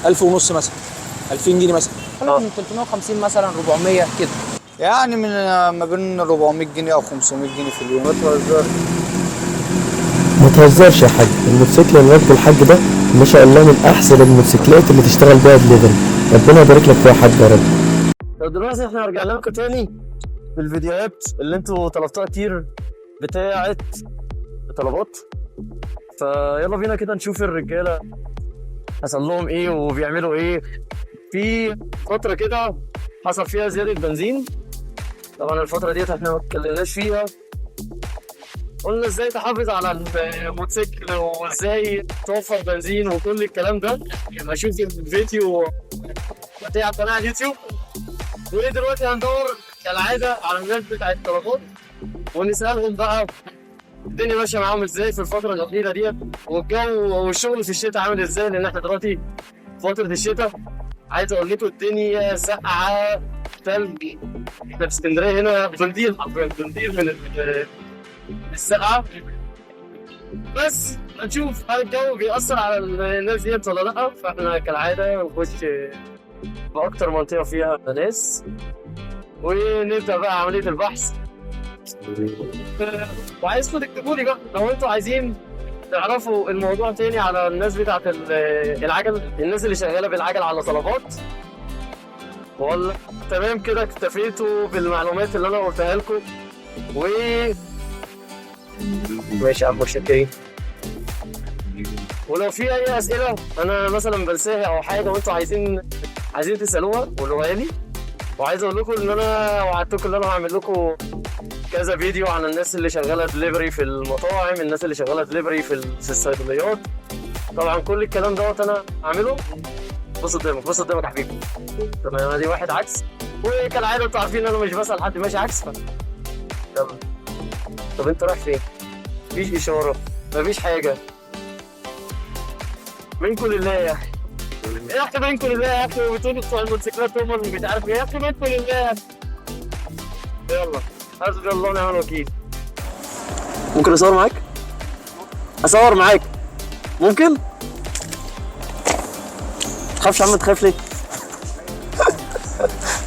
1000 ونص مثلا، 2000 جنيه مثلا. من 350 مثلا 400 كده، يعني من ما بين 400 جنيه او 500 جنيه في اليوم. ما تهزرش يا حاج، الموتوسيكل اللي راكبه الحاج ده ما شاء الله من احسن الموتوسيكلات اللي تشتغل بيها دليفري، ربنا يبارك لك فيها يا حاج يا رب. طب دلوقتي احنا رجعنا لكم تاني بالفيديوهات اللي انتوا طلبتوها كتير بتاعه طلبات، فيلا بينا كده نشوف الرجالة حصل لهم ايه وبيعملوا ايه. في فترة كده حصل فيها زيادة بنزين، طبعا الفترة ديت احنا ما اتكلمناش فيها، قلنا ازاي تحافظ على الموتوسيكل وازاي توفر بنزين وكل الكلام ده. يبقى شوف الفيديو بتاع قناة على اليوتيوب. ودلوقتي هندور كالعادة على الناس بتاعت الطلبات ونسالهم بقى الدنيا ماشية معاهم ازاي في الفترة الاخيرة ديت، والجو والشغل في الشتاء عامل ازاي، لان احنا دلوقتي فترة الشتاء. عايز اقول لكم الدنيا ساقعه ثلج، احنا في اسكندرية هنا بنطير حرفيا، بنطير من السقعه. بس هنشوف هل الجو بيأثر على الناس ديت ولا لا. فاحنا كالعادة نخش بأكتر منطقة فيها ناس ونبدأ بقى عملية البحث. وعايزكم تكتبوا لي بقى لو انتوا عايزين تعرفوا الموضوع تاني على الناس بتاعت العجل، الناس اللي شغالة بالعجل على طلبات، ولا تمام كده اكتفيتوا بالمعلومات اللي انا قلتها لكم؟ و ماشي يا عم متشكرين. ولو في اي اسئلة انا مثلا بنساها او حاجة وانتوا عايزين تسالوها قولوها لي. وعايز اقول لكم ان انا وعدتكم ان انا هعمل لكم كذا فيديو عن الناس اللي شغالة دليفري في المطاعم، الناس اللي شغالة دليفري في الصيدليات. طبعا كل الكلام دوت انا هعمله. بص قدامك، بص قدامك يا حبيبي. تمام، دي واحد عكس، وكالعادة انتوا عارفين ان انا مش بسال حد ماشي عكس. يلا، طب انت رايح فين؟ مفيش اشارة، مفيش حاجة. منكم لله يا اخي، يا اخي منكم لله يا اخي، وبتقولوا بتوع الموتوسيكلات هم اللي مش عارف ايه، يا اخي منكم لله يا اخي. يلا حسبي الله ونعم الوكيل. ممكن اصور معاك؟ اصور معاك ممكن؟ تخافش يا عم، تخاف ليه؟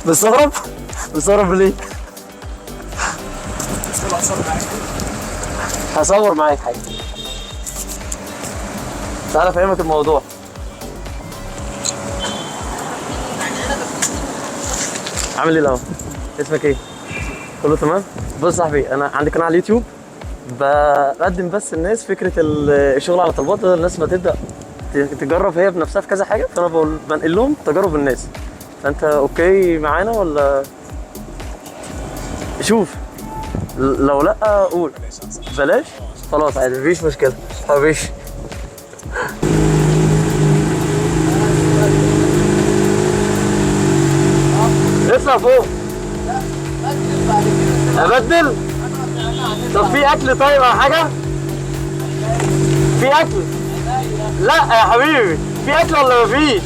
مستغرب؟ مستغرب ليه؟ هصور معاك حاجة. تعالى افهمك الموضوع. عامل ايه الاول؟ اسمك ايه؟ كله تمام؟ بص يا صاحبي، انا عندي قناة على اليوتيوب بقدم بس الناس فكرة الشغل على طلبات، بدل الناس ما تبدا تجرب هي بنفسها في كذا حاجة، فانا بقول بنقل لهم تجارب الناس. فانت okay معانا ولا؟ شوف لو لا قول بلاش، خلاص عادي مفيش مشكلة حبيبي. اطلع فوق. ابدل؟ طب في اكل طيب او حاجة؟ في اكل؟ لا يا حبيبي، في اكل ولا مفيش؟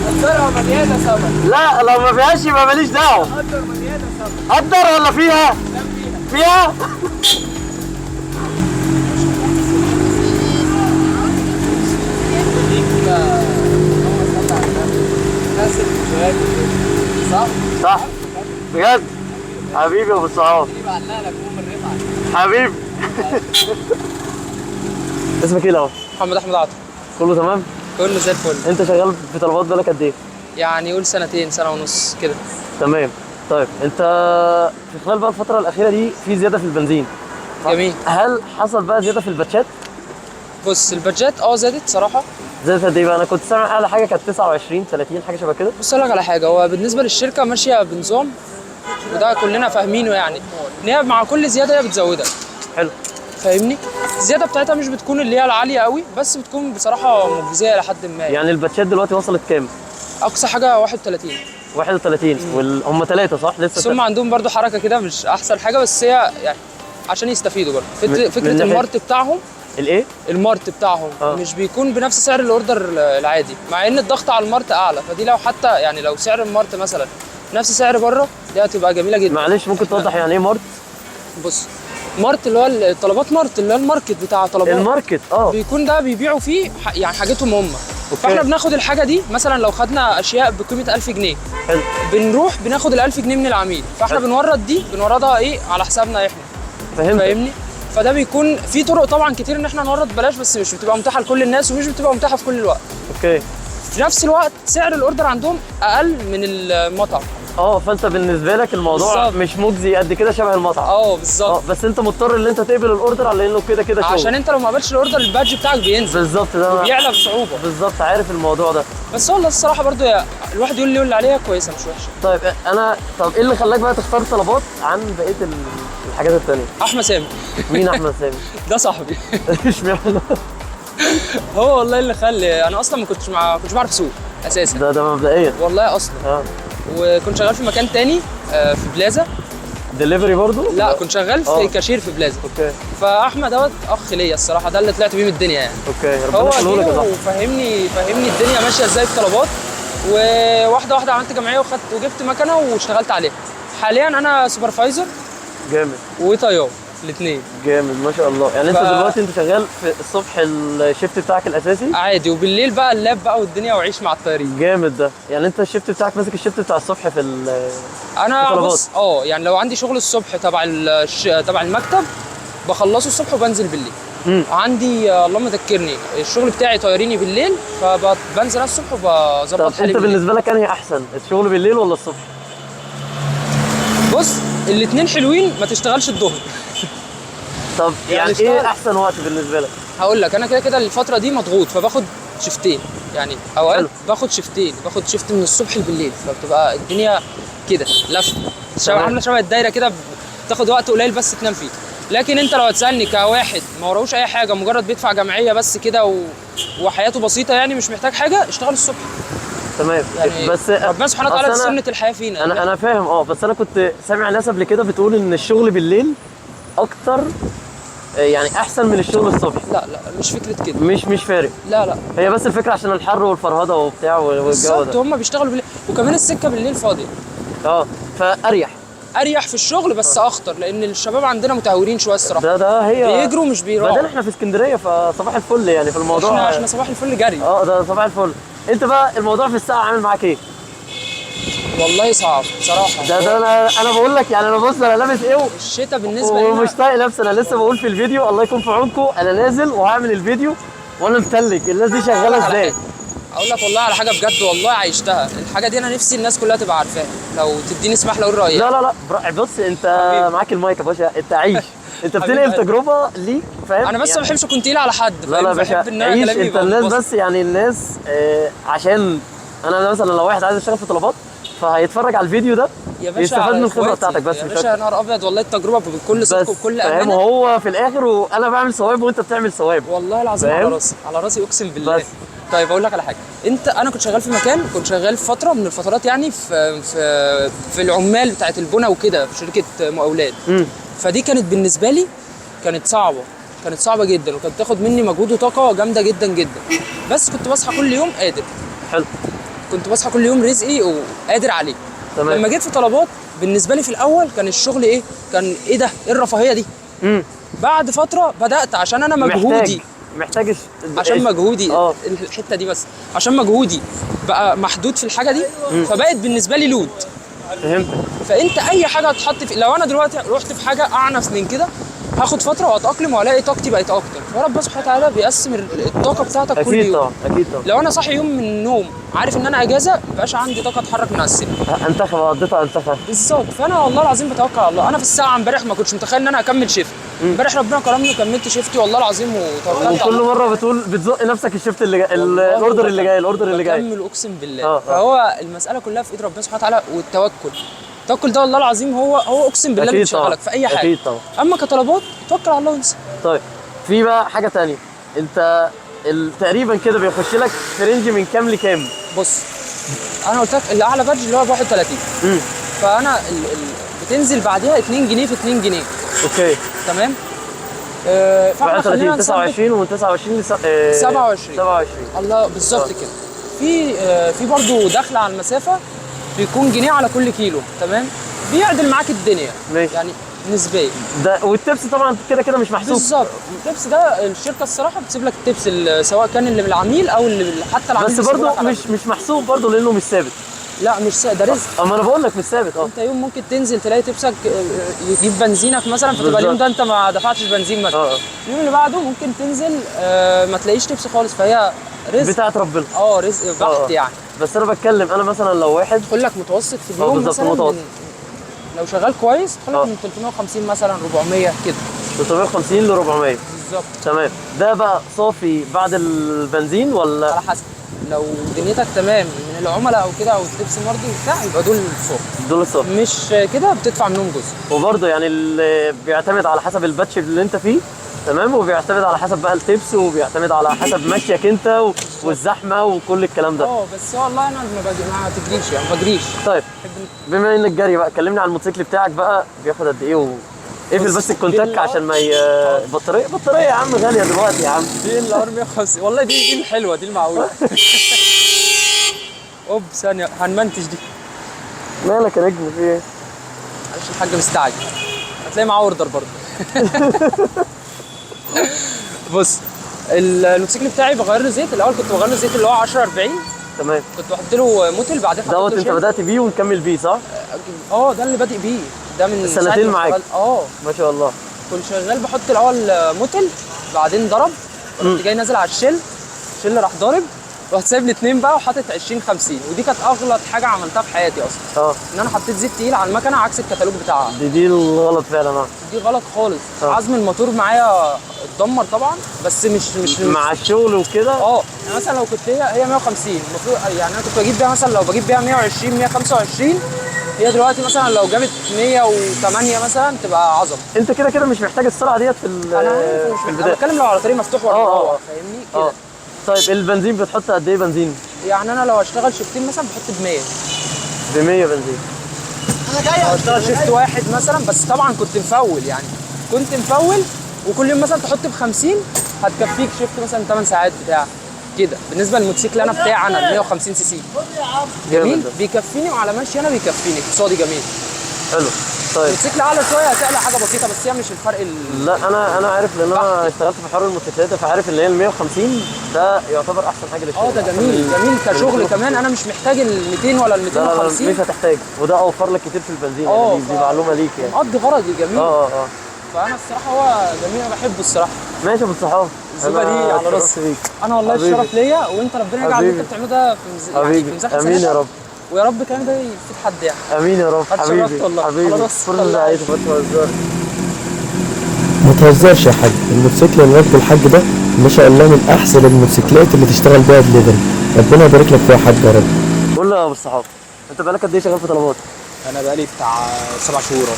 قدرها مليانة سمك. لا لو ما فيهاش يبقى ماليش دعوه. قدر مليانة سمك. قدر ولا فيها؟ فيها؟ صح؟ صح بجد حبيبي يا ابو الصحاب، حبيبي. اسمك ايه الاول؟ محمد احمد عاطف. كله تمام؟ كله زي الفل. انت شغال في طلبات بالك قد ايه؟ يعني قول سنتين، سنة ونص كده. تمام. طيب انت في خلال بقى الفترة الاخيرة دي في زيادة في البنزين. جميل. هل حصل بقى زيادة في الباتشات؟ بص البادجات زادت صراحة. زادت قد ايه بقى؟ انا كنت سامع اعلى حاجة كانت 29 30 حاجة شبه كده. بص اقول لك على حاجة، هو بالنسبة للشركة ماشية بنظام وده كلنا فاهمينه، يعني ان هي مع كل زيادة هي بتزودك. حلو. فاهمني؟ الزيادة بتاعتها مش بتكون اللي هي العالية قوي، بس بتكون بصراحة مجزية لحد ما. يعني الباتشات دلوقتي وصلت كام؟ اقصى حاجة 31. 31 هم 3 صح؟ لسه بس هم عندهم برضو حركة كده مش احسن حاجة، بس هي يعني عشان يستفيدوا برضو. فكرة ال mart بتاعهم. الايه؟ ال mart بتاعهم مش بيكون بنفس سعر ال order العادي، مع ان الضغط على ال mart اعلى، فدي لو حتى يعني لو سعر ال mart مثلا نفس سعر بره دي هتبقى جميلة جدا. معلش ممكن توضح يعني ايه mart؟ بص mart اللي هو الطلبات، mart اللي هو ال market بتاع طلبات. ال market بيكون ده بيبيعوا فيه يعني حاجتهم هم. okay. فاحنا بناخد الحاجة دي، مثلا لو خدنا اشياء بقيمة 1000 جنيه، حلو. بنروح بناخد ال 1000 جنيه من العميل، فاحنا حلو. بنورد دي، بنوردها ايه على حسابنا احنا. فهمت. فاهمني؟ فده بيكون في طرق طبعا كتير ان احنا نورد بلاش، بس مش بتبقى متاحة لكل الناس ومش بتبقى متاحة في كل الوقت. okay. في نفس الوقت سعر ال order عندهم اقل من المطعم. اه، فانت بالنسبة لك الموضوع بالظبط. مش مجزي قد كده شبه المطعم. اه بالظبط. بس انت مضطر ان انت تقبل ال order على انه كده كده شغل. عشان انت لو ما قبلتش ال order ال badge بتاعك بينزل. بالظبط، ده بيعلى بصعوبة. بالظبط، عارف الموضوع ده. بس والله الصراحة برضو يا الواحد يقول لي عليها كويسة مش وحشة. طيب انا، طب ايه اللي خلاك بقى تختار طلبات عن بقية الحاجات التانية؟ احمد سامي. مين احمد سامي؟ ده صاحبي. اشمعنى؟ هو والله اللي خلي، انا اصلا ما كنتش بعرف اسوق اساسا. ده مبدئيا. والله اصلا. وكنت شغال في مكان تاني، في بلازا. دليفري برضو؟ لا، كنت شغال في كاشير في بلازا. okay. فاحمد دوت اخ ليا الصراحة، ده اللي طلعت بيه من الدنيا يعني. okay، ربنا هو يخليه لك يا جه صاحبي. وفهمني الدنيا ماشية ازاي في طلبات، وواحدة واحدة عملت جمعية وخدت وجبت مكنه واشتغلت عليها. حاليا انا supervisor. جامد. وطيار الاثنين. جامد ما شاء الله. يعني انت دلوقتي انت شغال في الصبح ال shift بتاعك الاساسي عادي، وبالليل بقى ال lab بقى والدنيا، وعيش مع الطيارين. جامد ده. يعني انت ال shift بتاعك ماسك ال shift بتاع الصبح في انا طلبات. بص، يعني لو عندي شغل الصبح تبع تبع المكتب بخلصه الصبح وبنزل بالليل. عندي اللهم ذكرني الشغل بتاعي طياريني بالليل، فبنزل الصبح وبظبط طب حالي. انت بالنسبة لك انهي احسن، الشغل بالليل ولا الصبح؟ بص الاثنين حلوين، ما تشتغلش الظهر. طب يعني ايه احسن وقت بالنسبة لك؟ هقول لك، انا كده كده الفترة دي مضغوط، فباخد شيفتين يعني اوقات. باخد شيفتين، باخد shift من الصبح بالليل، فبتبقى الدنيا كده لفه عامله شبه الدايرة كده، بتاخد وقت قليل بس تنام فيه. لكن انت لو هتسالني كواحد ما وراهوش اي حاجة، مجرد بيدفع جمعية بس كده وحياته بسيطة يعني مش محتاج حاجة، اشتغل الصبح. تمام. يعني بس ربنا سبحانه وتعالى سنة الحياة فينا. انا فاهم. بس انا كنت سامع ناس قبل كده بتقول ان الشغل بالليل اكتر، يعني احسن من الشغل الصبح. لا لا، مش فكرة كده. مش فارق. لا لا، هي بس الفكرة عشان الحر والفرهده وبتاع والجو ده. بالظبط، هم بيشتغلوا بالليل، وكمان السكة بالليل فاضية. فاريح. اريح في الشغل، بس اخطر لان الشباب عندنا متهورين شوية الصراحة. ده هي بيجروا مش بيراعوا. بعدين احنا في اسكندرية، فصباح الفل يعني في الموضوع. احنا صباح الفل جري. ده صباح الفل. انت بقى الموضوع في الساعة عامل معاك ايه؟ والله صعب صراحة. ده انا بقول لك يعني، انا بص انا لابس ايه الشتاء بالنسبة لنا ومش طايق نفسي. انا لسه بقول في الفيديو الله يكون في عونكم، انا نازل وهعمل الفيديو وانا متلج. الناس دي شغالة ازاي؟ اقول لك والله على حاجة بجد، والله عشتها الحاجة دي، انا نفسي الناس كلها تبقى عارفاها. لو تديني اسمح لي اقول رايي. لا لا لا، بص انت معاك المايك يا باشا، انت عيش، انت بتنقل تجربه ليك، فاهم؟ انا بس ما بحبش اكون تقيل على حد. لا لا يا باشا، عيش انت. الناس بس يعني الناس عشان انا مثلا لو واحد عايز يشتغل في طلبات فهيتفرج على الفيديو ده يا باشا، يستفاد من الخبرة بتاعتك بس. يا باشا يا نهار ابيض، والله التجربة بكل صدق وبكل امانه، فاهم؟ وهو في الاخر وانا بعمل ثواب وانت بتعمل ثواب، والله العظيم. على راسي، على راسي اقسم بالله. بس. طيب اقول لك على حاجة، انت انا كنت شغال في مكان، كنت شغال في فترة من الفترات يعني في في في العمال بتاعت البنى وكده، في شركة مقاولات. فدي كانت بالنسبة لي كانت صعبة، كانت صعبة جدا، وكانت تاخد مني مجهود وطاقة جامدة جدا جدا. بس كنت بصحى كل يوم قادر. حلو. كنت بصحى كل يوم رزقي وقادر عليه. تمام. لما جيت في طلبات بالنسبة لي في الاول كان الشغل ايه؟ كان ايه ده؟ ايه الرفاهية دي؟ بعد فترة بدات عشان انا مجهودي محتاج عشان مجهودي الحتة دي، بس عشان مجهودي بقى محدود في الحاجة دي، فبقت بالنسبة لي لود. فهمتك. فانت اي حاجة هتحط في، لو انا دلوقتي رحت في حاجة اعنف من كده هاخد فترة واتاقلم والاقي طاقتي بقت اكتر. فربنا سبحانه وتعالى بيقسم الطاقة بتاعتك كل يوم. اكيد طبعا، اكيد طبعا. لو انا صاحي يوم من النوم عارف ان انا اجازه، مبقاش عندي طاقة اتحرك من على السرير. انتخى قضيتها انتخى. بالظبط. فانا والله العظيم بتوكل على الله. انا في الساعة امبارح ما كنتش متخيل ان انا هكمل shift. امبارح ربنا كرمني وكملت shift ي والله العظيم وتوكلت على الله. وكل مرة بتقول بتزق نفسك ال shift اللي جاي، ال order اللي جاي، ال order اللي جاي. بكمل اقسم بالله. فهو المسالة كلها في ايد ربنا سبحانه وتعالى والتوكل. التوكل ده والله العظيم هو اقسم بالله بيشغلك في اي حاجة. اكيد طبعا. اما كطلبات توكل على الله وانسى. طيب في بقى حاجة ثانية، انت تقريبا كده بيخش لك في range من كام لكام؟ بص انا قلت لك اللي اعلى badge اللي هو ب 31. فانا بتنزل بعديها 2 جنيه في 2 جنيه. okay تمام. فاحنا خلينا 29 ومن 29 ل 27. 27 الله بالظبط كده. في برضه دخل على المسافة بيكون جنيه على كل كيلو. تمام، بيعدل معاك الدنيا. ماشي. يعني نسبيا. ده وال tips طبعا كده كده مش محسوب. بالظبط. ال tips ده الشركة الصراحة بتسيب لك ال tips سواء كان اللي من العميل او اللي حتى العميل، بس برضه مش محسوب برضه لانه مش ثابت. لا مش ده رزق. اما انا بقول لك مش ثابت. انت يوم ممكن تنزل تلاقي tips ك يجيب بنزينك مثلا، فتبقى اليوم ده انت ما دفعتش بنزين مثلا. اليوم اللي بعده ممكن تنزل ما تلاقيش tips خالص، فهي رزق بتاعت ربنا. رزق بحت يعني. بس انا بتكلم انا مثلا لو واحد تدخل لك متوسط في اليوم مثلا متوسط. لو شغال كويس تدخل لك من 350 مثلا 400 كده. 350 ل 400 بالظبط. تمام. ده بقى صافي بعد البنزين ولا؟ على حسب، لو دنيتك تمام من العملاء او كده او ال tips مرضي وبتاع يبقى دول الصافي. دول الصافي. مش كده بتدفع منهم جزء. وبرده يعني اللي بيعتمد على حسب ال batch اللي انت فيه. تمام. وبيعتمد على حسب بقى ال tips، وبيعتمد على حسب مشيك انت والزحمه وكل الكلام ده. بس والله انا ما تجريش يعني، ما بجريش. طيب بما انك جري بقى، كلمني على الموتوسيكل بتاعك بقى، بياخد قد ايه اقفل بس الكونتاك عشان ما بطارية يا عم غالية دلوقتي يا عم. دي ال R 150 والله، دي الحلوة، دي المعقولة. اوب ثانية هنمنتج دي. مالك يا نجم في ايه؟ معلش الحاج مستعجل، هتلاقي معاه order برضه. بص الموتوسيكل بتاعي بغير له زيت. الاول كنت بغير له زيت اللي هو 10 40. تمام. كنت بحط له موتل، بعدين حطيت دوت. انت بدات بيه ونكمل بيه صح؟ ده اللي بادئ بيه ده من سنتين معاك. ما شاء الله. كنت شغال بحط الاول موتل، بعدين ضرب، رحت جاي نازل على ال Shell، ال Shell راح ضارب، رحت سايب الاثنين بقى وحاطط 20 50. ودي كانت اغلط حاجة عملتها في حياتي اصلا. ان انا حطيت زيت تقيل على المكنه عكس الكتالوج بتاعها. دي الغلط فعلا. دي غلط خالص. عزم الموتور معايا اتدمر طبعا، بس مش مع الشغل وكده. يعني مثلا لو كنت هي 150 المفروض، يعني انا كنت بجيب بيها مثلا لو بجيب بيها 120 125، هي دلوقتي مثلا لو جابت 108 مثلا تبقى عظمه. انت كده كده مش محتاج السرعة ديت في في البداية. انا بتكلم لو على طريق مفتوح ولا فاهمني كده. طيب البنزين بتحط قد ايه بنزين؟ يعني انا لو هشتغل شيفتين مثلا بحط ب 100. ب 100 بنزين. انا جاي اشتغل shift واحد مثلا، بس طبعا كنت مفول يعني، كنت مفول، وكل يوم مثلا تحط ب 50 هتكفيك shift مثلا 8 ساعات بتاع كده. بالنسبة للموتوسيكل انا بتاعي انا 150 سي سي جميل، بيكفيني وعلى ماشي انا بيكفيني، اقتصادي جميل. حلو. طيب الموتوسيكل اعلى شوية هتعلى حاجة بسيطة، بس هي مش الفرق لا انا عارف لان انا اشتغلت في حوار الموتوسيكلات، فعارف ان هي ال 150 ده يعتبر احسن حاجة للشغل. ده جميل جميل كشغل كمان. انا مش محتاج ال 200 ولا ال 250. لا مش هتحتاج، وده اوفر لك كتير في البنزين. يعني دي معلومة ليك يعني. مقضي غرضي جميل. فانا الصراحة هو جميل، انا بحبه الصراحة. ماشي يا ابو الصحاب، الزوبه دي على راسي. انا والله الشرف ليا، وانت ربنا يجعل اللي انت بتعمله ده في يعني في ميزان حسناتك. امين يا رب، ويا رب كمان ده يفيد حد يعني. امين يا رب. حبيبي والله. حبيبي، فرصة سعيدة. ما تهزرش يا حاج، الموتوسيكل اللي راكبه الحاج ده ما شاء الله من احسن الموتوسيكلات اللي تشتغل بيها دليفري. ربنا يبارك لك فيها يا حاج يا رب. قول له يا ابو الصحاب، انت بقالك قد ايه شغال في طلبات؟ انا بقالي بتاع 7 شهور اهو.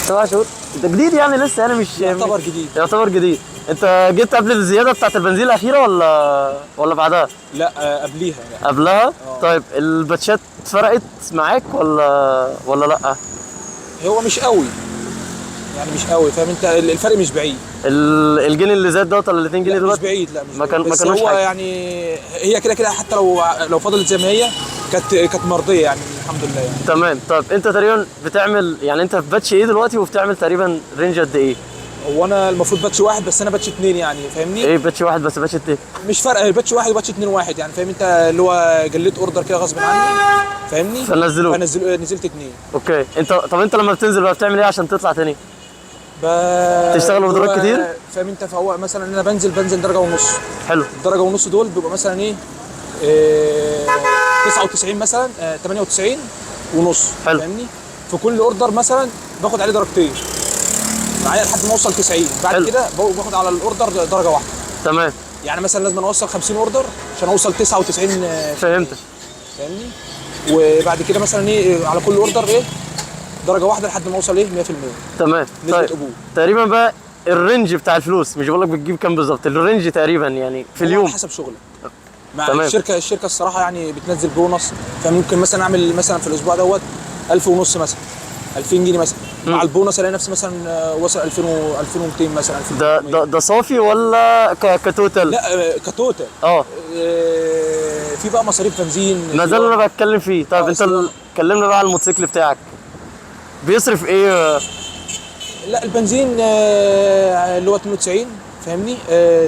7 شهور؟ انت جديد يعني لسه يعني مش يعتبر جديد. يعتبر جديد. انت جيت قبل الزيادة بتاعت البنزين الاخيرة ولا بعدها؟ لا قبليها يعني. قبلها؟ طيب الباتشات فرقت معاك ولا لا؟ هو مش قوي يعني، مش قوي فاهم انت، الفرق مش بعيد. الجنيه اللي زاد دوت ولا ال 2 جنيه دلوقتي؟ مش بعيد. لا مش ما كان بس ما كانوش هو حاجة. يعني هي كده كده حتى لو فضلت زي ما هي كانت مرضية يعني الحمد لله يعني. تمام. طيب انت تقريبا بتعمل يعني انت في batch ايه دلوقتي، وبتعمل تقريبا range قد ايه؟ هو انا المفروض batch واحد، بس انا batch 2 يعني فاهمني؟ ايه batch واحد بس batch 2؟ مش فارقه، batch واحد و batch 2 واحد يعني فاهم انت، اللي هو جليت order كده غصب عني فاهمني؟ فنزلوه. فنزلت 2. okay. انت طب انت لما بتنزل بقى بتعمل ايه عشان تطلع تاني؟ تشتغل اوردرات كتير؟ فاهم انت، فهو مثلا انا بنزل درجه ونص. حلو. الدرجة ونص دول بيبقى مثلا ايه 99 مثلا 98 ونص. حلو. فاهمني؟ في كل order مثلا باخد عليه درجتين معايا لحد ما اوصل 90. بعد كده باخد على ال order درجه واحدة. تمام. يعني مثلا لازم اوصل 50 order عشان اوصل 99. فهمتك. فاهمني؟ وبعد كده مثلا ايه على كل order ايه درجه واحدة لحد ما اوصل ايه 100%. تمام. نسبه طيب قبول. تقريبا بقى ال range بتاع الفلوس، مش بقول لك بتجيب كام بالظبط، ال range تقريبا يعني في اليوم حسب شغلك. مع تمام. الشركة الصراحة يعني بتنزل بونص، فممكن مثلا اعمل مثلا في الاسبوع دوت 1500 مثلا، 2000 جنيه مثلا. مع البونص الاقي نفسي مثلا وصل 2000 و 2200 مثلا، 2300. ده صافي ولا ك total؟ لا ك total. في بقى مصاريف بنزين، ما ده اللي انا بتكلم فيه. طيب انت كلمنا بقى على الموتوسيكل بتاعك، بيصرف ايه؟ لا البنزين اللي هو 92 فاهمني.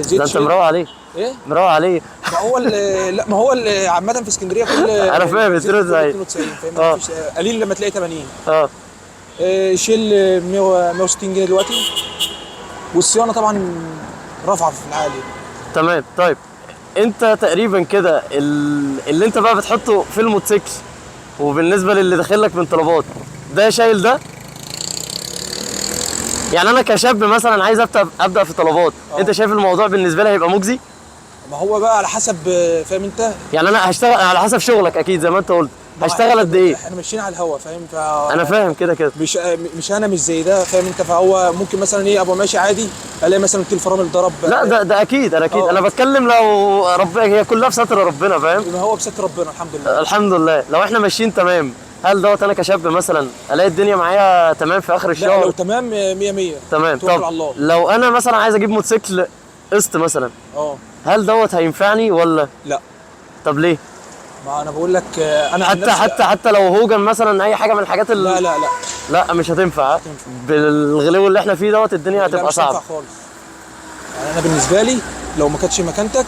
زيت ده انت شيل. مروق عليه. ايه مروق عليه. ما هو لا ما هو عامة في اسكندرية كل أنا فاهم، زيت كله 92. 92 فاهم. مفيش قليل لما تلاقي 80. شيل 160 جنيه دلوقتي، والصيانه طبعا رافعه في العالي. تمام. طيب انت تقريبا كده اللي انت بقى بتحطه في الموتوسيكل وبالنسبة للي داخل لك من طلبات ده شايل ده، يعني انا كشاب مثلا عايز ابدا في طلبات، انت شايف الموضوع بالنسبة لي هيبقى مجزي؟ ما هو بقى على حسب فاهم انت، يعني انا هشتغل على حسب شغلك اكيد زي ما انت قلت، هشتغل قد ايه؟ احنا ماشيين على الهوا فاهم. انا فاهم كده كده، مش انا مش زي ده فاهم انت. فهو ممكن مثلا ايه ابقى ماشي عادي الاقي مثلا تيل فرامل ضرب. لا ده اكيد، انا اكيد انا بتكلم لو ربنا، هي كلها بستر ربنا فاهم. ما هو بستر ربنا الحمد لله. الحمد لله. لو احنا ماشيين تمام، هل دوت انا كشاب مثلا الاقي الدنيا معايا تمام في اخر الشهر؟ لا لو تمام 100 100 تمام. توكل طب على الله. لو انا مثلا عايز اجيب موتوسيكل قسط مثلا، هل دوت هينفعني ولا؟ لا. طب ليه؟ ما انا بقول لك انا حتى لو هوجن مثلا اي حاجة من الحاجات اللي لا لا لا لا مش هتنفع. بالغلو اللي احنا فيه دوت الدنيا هتبقى صعبة. لا مش هتنفع خالص. يعني انا بالنسبة لي لو ما كانتش مكانتك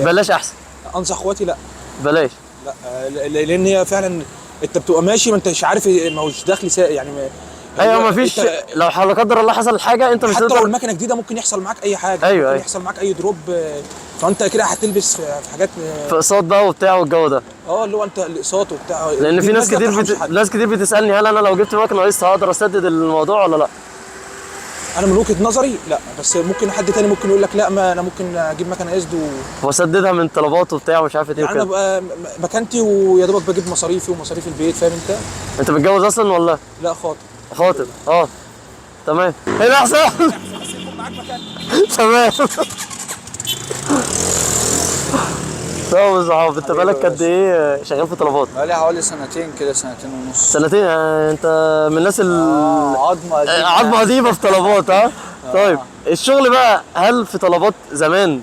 بلاش احسن. انصح اخواتي لا بلاش. لا لان هي فعلا انت بتبقى ماشي ما انتش عارف، ما هوش دخل سائل يعني. ايوه ما فيش، لو لا قدر الله حصل حاجة انت مش حتى لو المكنه جديدة ممكن يحصل معاك اي حاجة. ايوه ممكن يحصل معاك اي drop، فانت كده هتلبس في حاجات، في اقساط بقى وبتاع والجو ده. اللي هو انت الاقساط وبتاع. لان في ناس كتير ناس كتير بتسالني هل انا لو جبت مكنه قسط هقدر اسدد الموضوع ولا لا؟ انا من وجهه نظري لا، بس ممكن حد تاني ممكن يقول لك لا ما انا ممكن اجيب مكنه قسط واسددها من طلبات وبتاع ومش عارف ايه يعني. وكده. انا ببقى مكانتي ويا دوبك بجيب مصاريفي ومصاريف البيت فاهم انت. انت متجوز اصلا ولا؟ لا خاطب. خاطب. تمام. هنا احسن. تمام. طب يا صحاب انت بقالك قد ايه شغال في طلبات؟ بقالي حوالي سنتين كده، سنتين ونص. سنتين. انت من الناس عظمه قديمة. عظمه قديمة في طلبات. ها طيب الشغل بقى، هل في طلبات زمان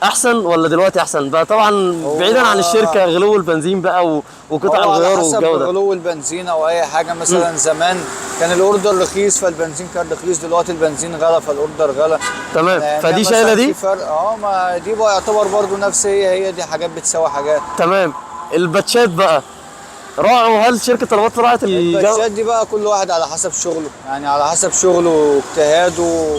احسن ولا دلوقتي احسن بقى؟ طبعا بعيدا عن الشركة، غلو البنزين بقى وقطع الغيار والجو ده. غلو البنزين او اي حاجة مثلا. زمان كان ال order رخيص فالبنزين كان رخيص، دلوقتي البنزين غلى فال order غلى. تمام. يعني فدي شايله دي فرق. ما دي بقى يعتبر برضو نفس هي دي حاجات بتساوي حاجات. تمام. الباتشات بقى راعوا، هل شركة طلبات راعت الباتشات دي بقى؟ كل واحد على حسب شغله، يعني على حسب شغله واجتهاده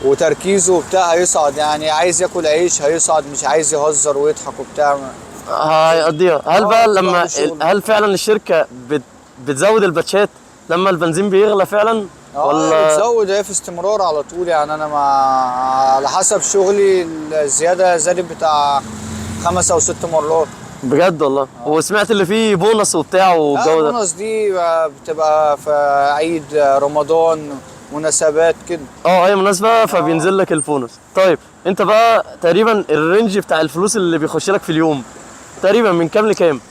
وتركيزه وبتاع هيصعد. يعني عايز ياكل عيش هيصعد، مش عايز يهزر ويضحك وبتاع هيقضيها. هل بقى لما هل فعلا الشركة بتزود الباتشات لما البنزين بيغلى فعلا ولا بتزود؟ هي في استمرار على طول. يعني انا على حسب شغلي الزيادة زادت بتاع 5 أو 6 مرات. بجد والله؟ وسمعت اللي فيه بونص وبتاع والجو ده. البونص دي بتبقى في عيد رمضان، مناسبات كده. اي مناسبة فبينزل لك البونص. طيب انت بقى تقريبا ال range بتاع الفلوس اللي بيخش لك في اليوم تقريبا من كام لكام؟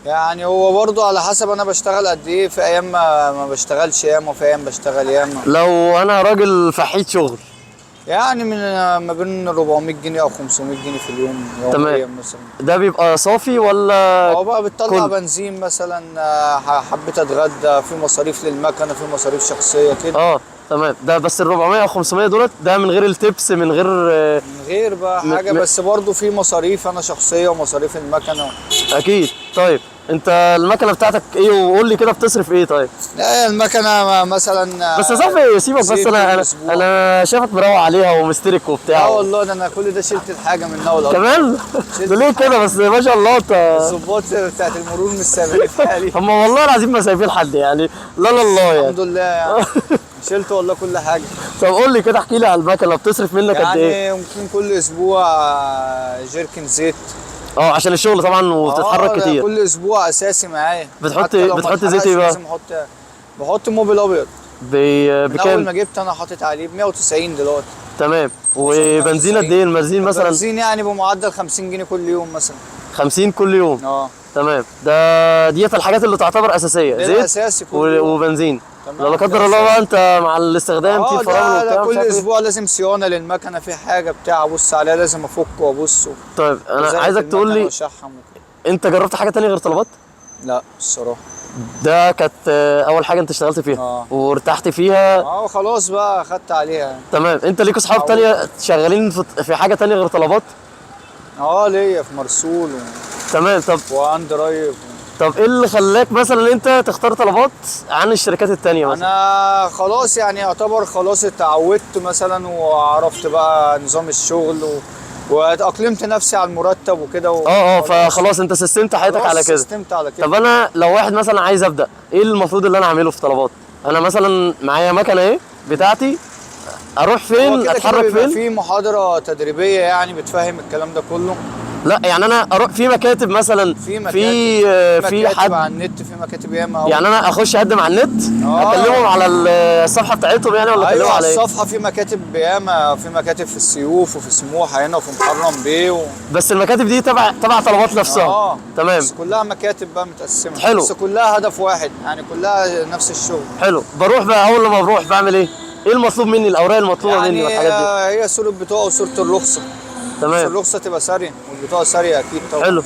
يعني هو برضو على حسب انا بشتغل قد ايه. في ايام ما بشتغلش ياما، وفي ايام بشتغل ياما. لو انا راجل فحيت شغل يعني من ما بين 400 جنيه او 500 جنيه في اليوم يوميا مثلا. ده بيبقى صافي ولا هو بقى بتطلع بنزين مثلا، حبيت اتغدى، في مصاريف للمكنه، في مصاريف شخصية كده. تمام. ده بس ال 400 او 500 دولت ده من غير التبس، من غير من غير بقى حاجة، بس برضو في مصاريف انا شخصية ومصاريف المكنه اكيد. طيب انت المكنه بتاعتك ايه؟ وقول لي كده بتصرف ايه؟ طيب لا المكنه مثلا بس يا صاحبي سيبك، بس انا شايفك مروق عليها ومسترك وبتاع. لا والله ده انا كل ده شلت الحاجة من اول كمان. ده ليه كده بس؟ ما شاء الله انت الظباط بتاعت المرور مش سايبين في حالي. هم والله العظيم ما سايبين حد يعني. لا لا الله يعني الحمد لله يعني شلت والله كل حاجة. طب قول لي كده، احكي لي على المكنه بتصرف منك قد ايه؟ يعني ممكن كل اسبوع جيركن زيت. عشان الشغل طبعا وبتتحرك كتير. كل اسبوع اساسي معايا. بتحط زيت ايه بقى؟ لازم بحط موبيل ابيض. بكام؟ اول ما جبت انا حاطط عليه ب 190 دلوقتي. تمام. وبنزين قد ايه البنزين مثلا؟ بنزين يعني بمعدل 50 جنيه كل يوم مثلا. 50 كل يوم؟ تمام. ده ديت الحاجات اللي تعتبر اساسية، زيت أساسي كل يوم وبنزين. لو لا قدر الله بقى انت مع الاستخدام في فرامل وبتاع، كل اسبوع لازم صيانة للمكنه، في حاجة بتاع ابص عليها لازم افك وابص. طيب انا عايزك تقول لي انت جربت حاجة تانية غير طلبات؟ لا الصراحة ده كانت اول حاجة انت اشتغلت فيها. وارتحت فيها. خلاص بقى اخدت عليها. تمام. انت ليك اصحاب تانية شغالين في حاجة تانية غير طلبات؟ ليا في مرسول تمام. طب و inDrive. طب ايه اللي خلاك مثلا انت تختار طلبات عن الشركات التانية مثلا؟ انا خلاص يعني يعتبر خلاص اتعودت مثلا، وعرفت بقى نظام الشغل واتأقلمت نفسي على المرتب وكده فخلاص انت سيستمت حياتك على كده. سيستمت على كده. طب انا لو واحد مثلا عايز ابدا، ايه المفروض اللي انا اعمله في طلبات؟ انا مثلا معايا مكنه ايه بتاعتي، اروح فين؟ اتحرك فين؟ في محاضرة تدريبية يعني بتفهم الكلام ده كله. لا يعني انا اروح في مكاتب مثلا، في مكاتب، في حد على النت، في مكاتب ياما. يعني انا اخش اقدم على النت، اكلمهم على الصفحة بتاعتهم يعني، ولا اكلمهم على ايه؟ الصفحة في مكاتب ياما، في مكاتب في السيوف وفي سموحه هنا وفي محرم بيه بس المكاتب دي تبع طلبات نفسها. تمام. بس كلها مكاتب بقى متقسمه. حلو. بس كلها هدف واحد يعني، كلها نفس الشغل. حلو. بروح بقى، اول لما بروح بعمل ايه؟ ايه المطلوب مني؟ الاوراق المطلوبة يعني مني والحاجات دي؟ هي صوره بطاقة وصوره الرخصة. تمام. الرخصة تبقى ساريه والبطاقه ساريه اكيد طبعا. حلو.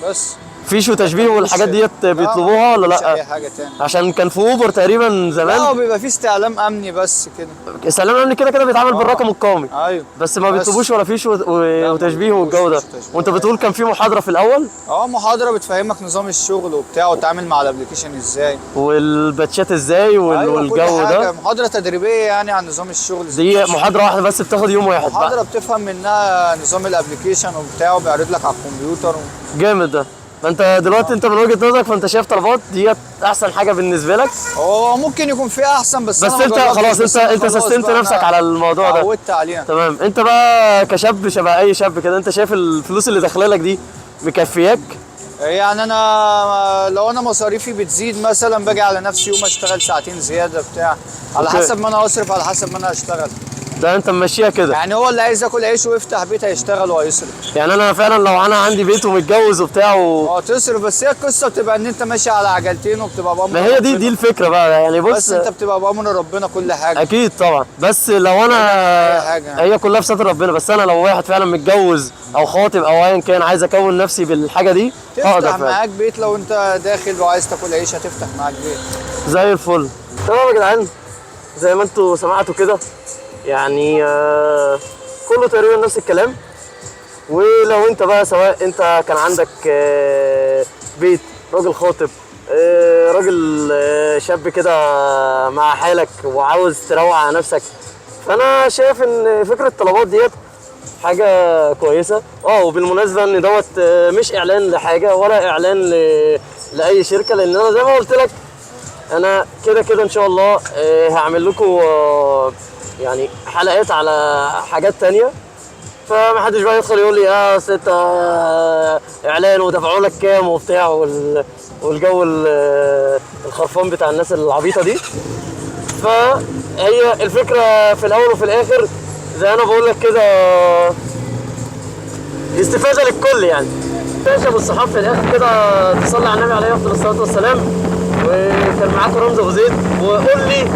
بس فيش وتشبيه والحاجات ديت بيطلبوها ولا لا؟ اي حاجة تاني، عشان كان في اوبر تقريبا زمان. بيبقى في استعلام امني بس كده. استعلام امني كده كده بيتعامل بالرقم القومي. ايوه. بس ما بيطلبوش ولا فيش وتشبيه والجو ده. وانت بتقول كان في محاضرة في الاول؟ محاضرة بتفهمك نظام الشغل وبتاع، وتتعامل مع ال application ازاي، والباتشات ازاي، والجو ده. محاضرة تدريبية يعني عن نظام الشغل. دي محاضرة واحدة بس بتاخد يوم واحد. محاضرة بتفهم منها نظام ال application وبتاع، وبيعرض لك على الكمبيوتر جامد ده. فانت دلوقتي انت من وجهة نظرك فانت شايف طلبات ديت احسن حاجة بالنسبة لك؟ هو ممكن يكون في احسن، بس انت خلاص انت سستمت نفسك على الموضوع ده، اتعودت عليها. تمام. انت بقى كشاب شبه اي شاب كده، انت شايف الفلوس اللي داخله لك دي مكفياك؟ يعني انا لو انا مصاريفي بتزيد مثلا، باجي على نفسي يوم اشتغل ساعتين زيادة بتاع، على حسب ما انا اصرف، على حسب ما انا اشتغل. ده انت ممشيها كده يعني. هو اللي عايز ياكل عيش ويفتح بيت هيشتغل وهيصرف. يعني انا فعلا لو انا عندي بيت ومتجوز وبتاع تصرف. بس هي القصة بتبقى ان انت ماشي على عجلتين وبتبقى بامر. ما هي دي الفكرة بقى يعني. بص، بس انت بتبقى بامر ربنا كل حاجة. اكيد طبعا. بس لو انا هي كلها في ستر ربنا، بس انا لو واحد فعلا متجوز او خاطب او ايا كان، عايز اكون نفسي بالحاجة دي، تفتح معاك بيت. لو انت داخل وعايز تاكل عيش هتفتح معاك بيت زي الفل. تمام يا جدعان، زي ما انتوا سمعتوا كده يعني كله تقريبا نفس الكلام. ولو انت بقى سواء انت كان عندك بيت، راجل خاطب، راجل شاب كده مع حالك وعاوز تروق على نفسك، فانا شايف ان فكرة الطلبات ديت حاجة كويسة. وبالمناسبة ان دوت مش اعلان لحاجة ولا اعلان لاي شركة، لان انا زي ما قلت لك انا كده كده ان شاء الله هعمل لكم يعني حلقات على حاجات تانية، فمحدش بقى يدخل يقول لي اصل انت اعلان ودفعوا لك كام وبتاع والجو الخرفان بتاع الناس العبيطه دي. فهي الفكرة في الاول وفي الاخر زي انا بقول لك كده، استفاده للكل يعني. ماشي يا ابو الصحاب، في الاخر كده تصلي على النبي عليه افضل الصلاة والسلام. وكان معاكم رمزي ابو زيد، وقول لي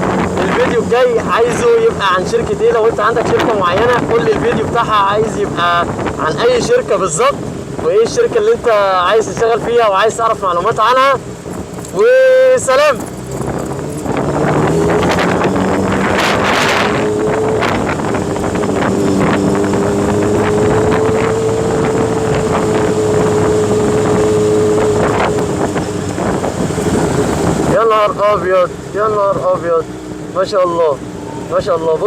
الفيديو الجاي عايزه يبقى عن شركة ايه. لو انت عندك شركة معينة قول لي الفيديو بتاعها عايز يبقى عن اي شركة بالظبط، وايه الشركة اللي انت عايز تشتغل فيها وعايز تعرف معلومات عنها. وسلام. يا نهار ابيض، يا نهار ابيض، ما شاء الله ما شاء الله.